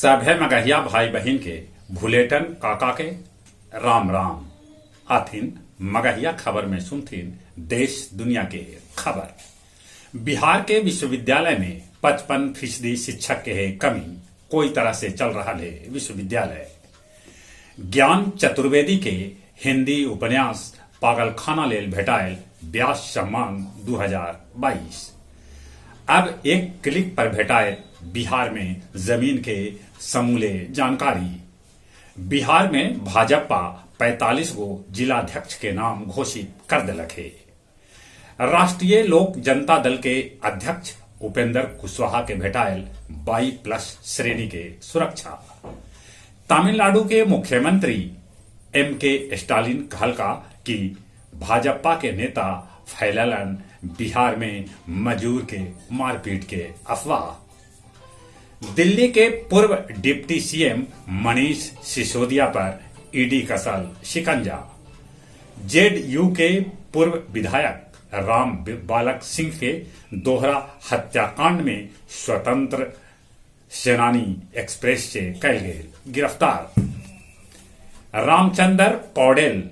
सभे मगहिया भाई बहिन के भुलेटन काका के राम राम। आथिन मगहिया खबर में सुनथिन देश दुनिया के खबर। बिहार के विश्वविद्यालय में 55% शिक्षक के है कमी, कोई तरह से चल रहा है विश्वविद्यालय। ज्ञान चतुर्वेदी के हिंदी उपन्यास पागलखाना लेल भेटायल व्यास सम्मान 2022। अब एक क्लिक पर भेटायल बिहार में जमीन के समूले जानकारी। बिहार में भाजपा 45 गो जिलाध्यक्ष के नाम घोषित कर देलक हे। राष्ट्रीय लोक जनता दल के अध्यक्ष उपेंद्र कुशवाहा के भेटायल 22+ श्रेणी के सुरक्षा। तमिलनाडु के मुख्यमंत्री एम के स्टालिन कहलका कि भाजपा के नेता फैललन बिहार में मजूर के मारपीट के अफवाह। दिल्ली के पूर्व डिप्टी सीएम मनीष सिसोदिया पर ईडी कसल शिकंजा। जेडीयू के पूर्व विधायक राम बालक सिंह के दोहरा हत्याकांड में स्वतंत्र सेनानी एक्सप्रेस से कैल गेल गिरफ्तार। रामचंद्र पौडेल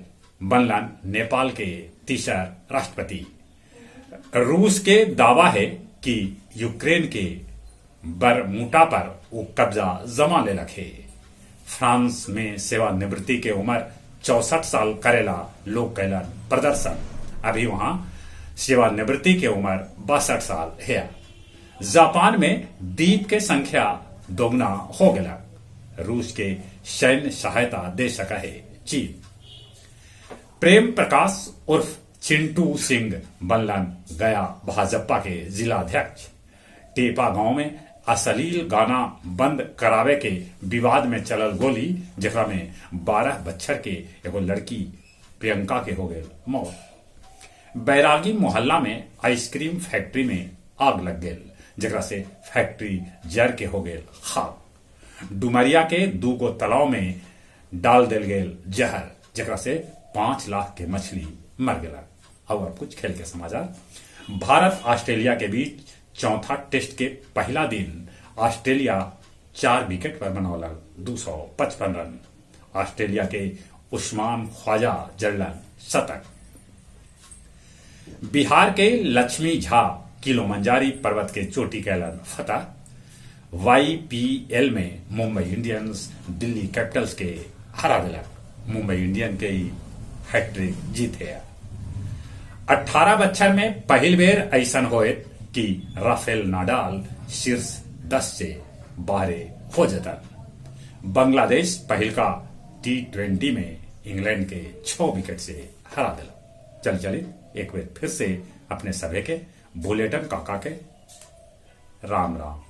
बनलन नेपाल के तीसर राष्ट्रपति। रूस के दावा है कि यूक्रेन के बरमूटा पर वो कब्जा जमा लेलक हे। फ्रांस में सेवानिवृत्ति के उम्र 64 साल करेला लोग कैलन प्रदर्शन। अभी वहां सेवानिवृत्ति के उम्र 62 साल है। जापान में द्वीप के संख्या दोगुना हो गया। रूस के सैन्य सहायता दे सका है चीन। प्रेम प्रकाश उर्फ चिंटू सिंह बनलन गया भाजपा के जिलाध्यक्ष। टेपा गांव में अश्लील गाना बंद करावे के विवाद में चलल गोली, जेकरा में 12 बच्छर के एगो लड़की प्रियंका के हो गए मौत। बैरागी मोहल्ला में आइसक्रीम फैक्ट्री में आग लग गेल, जेकरा से फैक्ट्री जर के हो गेल खाक। डुमरिया के 2 गो तालाब में डाल देल गेल जहर, जेकरा से 5 लाख के मछली मर गेला। और अब कुछ खेल के समाचार। भारत ऑस्ट्रेलिया के बीच चौथा टेस्ट के पहला दिन ऑस्ट्रेलिया 4 विकेट पर बनौलक 255 रन। ऑस्ट्रेलिया के उस्मान ख्वाजा जड़लन शतक। बिहार के लक्ष्मी झा किलोमंजारी पर्वत के चोटी कैलन फतह। YPL में मुंबई इंडियंस दिल्ली कैपिटल्स के हरा दिलक। मुंबई इंडियन के ही हैट्रिक जीत है। 18 बच्छर में पहिल बेर ऐसन होए कि राफेल नाडाल शीर्ष 10 से बाहर हो जतन। बांग्लादेश पहिलका T20 में इंग्लैंड के 6 विकेट से हरा दिला। चल चली एक बेर फिर से अपने सभे के बुलेटन काका के राम राम।